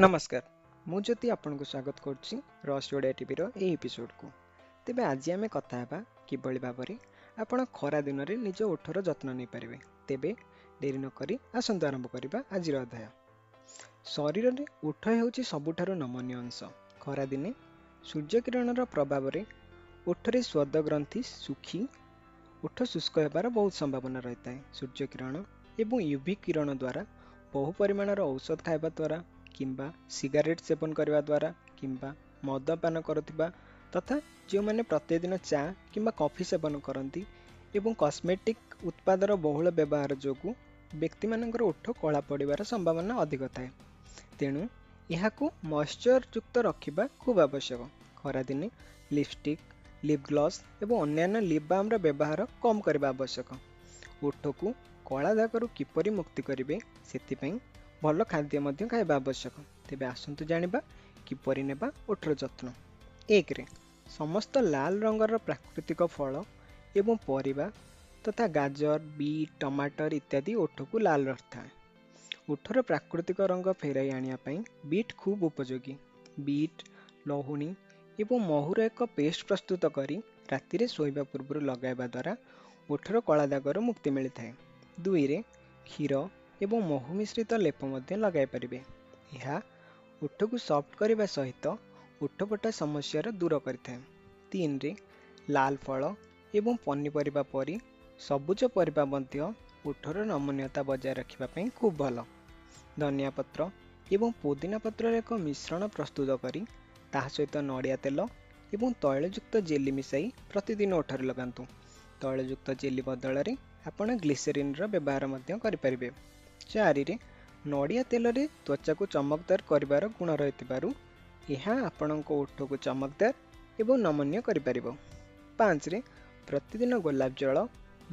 ନମସ୍କାର, ମୁଁ ଜ୍ୟୋତି ଆପଣଙ୍କୁ ସ୍ୱାଗତ କରୁଛି ରହସ୍ୟ ଓଡ଼ିଆ ଟିଭିର ଏହି ଏପିସୋଡ଼କୁ। ତେବେ ଆଜି ଆମେ କଥା ହେବା କିଭଳି ଭାବରେ ଆପଣ ଖରା ଦିନରେ ନିଜ ଓଠର ଯତ୍ନ ନେଇପାରିବେ। ତେବେ ଡେରି ନକରି ଆସନ୍ତୁ ଆରମ୍ଭ କରିବା ଆଜିର ଅଧ୍ୟାୟ। ଶରୀରରେ ଓଠ ହେଉଛି ସବୁଠାରୁ ନମନୀୟ ଅଂଶ। ଖରାଦିନେ ସୂର୍ଯ୍ୟକିରଣର ପ୍ରଭାବରେ ଓଠରେ ସ୍ୱଦ ଗ୍ରନ୍ଥି ଶୁଖି ଓଠ ଶୁଷ୍କ ହେବାର ବହୁତ ସମ୍ଭାବନା ରହିଥାଏ। ସୂର୍ଯ୍ୟକିରଣ ଏବଂ ୟୁଭି କିରଣ ଦ୍ୱାରା ବହୁ ପରିମାଣର ଔଷଧ ଖାଇବା ଦ୍ୱାରା କିମ୍ବା ସିଗାରେଟ୍ ସେବନ କରିବା ଦ୍ୱାରା କିମ୍ବା ମଦପାନ କରୁଥିବା ତଥା ଯେଉଁମାନେ ପ୍ରତିଦିନ ଚା କିମ୍ବା କଫି ସେବନ କରନ୍ତି ଏବଂ କସ୍ମେଟିକ୍ ଉତ୍ପାଦର ବହୁଳ ବ୍ୟବହାର ଯୋଗୁଁ ବ୍ୟକ୍ତିମାନଙ୍କର ଓଠ କଳା ପଡ଼ିବାର ସମ୍ଭାବନା ଅଧିକ ଥାଏ। ତେଣୁ ଏହାକୁ ମଏଶ୍ଚର ଯୁକ୍ତ ରଖିବା ଖୁବ୍ ଆବଶ୍ୟକ। ଖରାଦିନେ ଲିପଷ୍ଟିକ୍, ଲିପ୍ ଗ୍ଲସ୍ ଏବଂ ଅନ୍ୟାନ୍ୟ ଲିପ୍ ବାମ୍ର ବ୍ୟବହାର କମ୍ କରିବା ଆବଶ୍ୟକ। ଓଠକୁ କଳା ଦାଗରୁ କିପରି ମୁକ୍ତି କରିବେ ସେଥିପାଇଁ ଭଲ ଖାଦ୍ୟ ମଧ୍ୟ ଖାଇବା ଆବଶ୍ୟକ। ତେବେ ଆସନ୍ତୁ ଜାଣିବା କିପରି ନେବା ଓଠର ଯତ୍ନ। 1ରେ ସମସ୍ତ ଲାଲ ରଙ୍ଗର ପ୍ରାକୃତିକ ଫଳ ଏବଂ ପରିବା ତଥା ଗାଜର, ବିଟ୍, ଟମାଟର ଇତ୍ୟାଦି ଓଠକୁ ଲାଲ ରଖିଥାଏ। ଓଠର ପ୍ରାକୃତିକ ରଙ୍ଗ ଫେରାଇ ଆଣିବା ପାଇଁ ବିଟ୍ ଖୁବ୍ ଉପଯୋଗୀ। ବିଟ୍, ଲହୁଣୀ ଏବଂ ମହୁର ଏକ ପେଷ୍ଟ ପ୍ରସ୍ତୁତ କରି ରାତିରେ ଶୋଇବା ପୂର୍ବରୁ ଲଗାଇବା ଦ୍ୱାରା ଓଠର କଳା ଦାଗରୁ ମୁକ୍ତି ମିଳିଥାଏ। 2ରେ କ୍ଷୀର ଏବଂ ମହୁ ମିଶ୍ରିତ ଲେପ ମଧ୍ୟ ଲଗାଇ ପାରିବେ। ଏହା ଓଠକୁ ସଫ୍ଟ କରିବା ସହିତ ଓଠଫଟା ସମସ୍ୟାର ଦୂର କରିଥାଏ। 3ରେ ଲାଲ ଫଳ ଏବଂ ପନିପରିବା ପରି ସବୁଜ ପରିବା ମଧ୍ୟ ଓଠର ନମନୀୟତା ବଜାୟ ରଖିବା ପାଇଁ ଖୁବ୍ ଭଲ। ଧନିଆ ପତ୍ର ଏବଂ ପୋଦିନା ପତ୍ରର ଏକ ମିଶ୍ରଣ ପ୍ରସ୍ତୁତ କରି ତାହା ସହିତ ନଡ଼ିଆ ତେଲ ଏବଂ ତୈଳଯୁକ୍ତ ଜେଲି ମିଶାଇ ପ୍ରତିଦିନ ଓଠରେ ଲଗାନ୍ତୁ। ତୈଳଯୁକ୍ତ ଜେଲି ବଦଳରେ ଆପଣ ଗ୍ଲିସେରିନ୍ର ବ୍ୟବହାର ମଧ୍ୟ କରିପାରିବେ। 4ରେ ନଡ଼ିଆ ତେଲରେ ତ୍ୱଚାକୁ ଚମକଦାର କରିବାର ଗୁଣ ରହିଥିବାରୁ ଏହା ଆପଣଙ୍କ ଓଠକୁ ଚମକଦାର ଏବଂ ନମନୀୟ କରିପାରିବ। 5ରେ ପ୍ରତିଦିନ ଗୋଲାପ ଜଳ,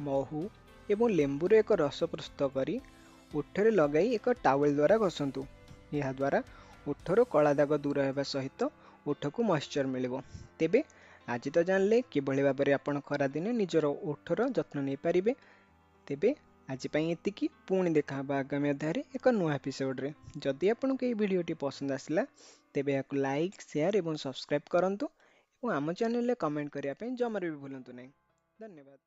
ମହୁ ଏବଂ ଲେମ୍ବୁର ଏକ ରସ ପ୍ରସ୍ତୁତ କରି ଓଠରେ ଲଗାଇ ଏକ ଟାୱେଲ୍ ଦ୍ୱାରା ଘଷନ୍ତୁ। ଏହାଦ୍ୱାରା ଓଠର କଳା ଦାଗ ଦୂର ହେବା ସହିତ ଓଠକୁ ମଏଶ୍ଚର ମିଳିବ। ତେବେ ଆଜି ତ ଜାଣିଲେ କିଭଳି ଭାବରେ ଆପଣ ଖରାଦିନେ ନିଜର ଓଠର ଯତ୍ନ ନେଇପାରିବେ। ତେବେ ଆଜି ପାଇଁ ଏତିକି। ପୁଣି ଦେଖା ହେବା ଆଗାମୀ ଅଧ୍ୟାୟରେ ଏକ ନୂଆ ଏପିସୋଡ଼ରେ। ଯଦି ଆପଣଙ୍କୁ ଏହି ଭିଡ଼ିଓଟି ପସନ୍ଦ ଆସିଲା ତେବେ ଏହାକୁ ଲାଇକ୍, ସେୟାର ଏବଂ ସବସ୍କ୍ରାଇବ୍ କରନ୍ତୁ ଏବଂ ଆମ ଚ୍ୟାନେଲରେ କମେଣ୍ଟ କରିବା ପାଇଁ ଜମାରୁ ବି ଭୁଲନ୍ତୁ ନାହିଁ। ଧନ୍ୟବାଦ।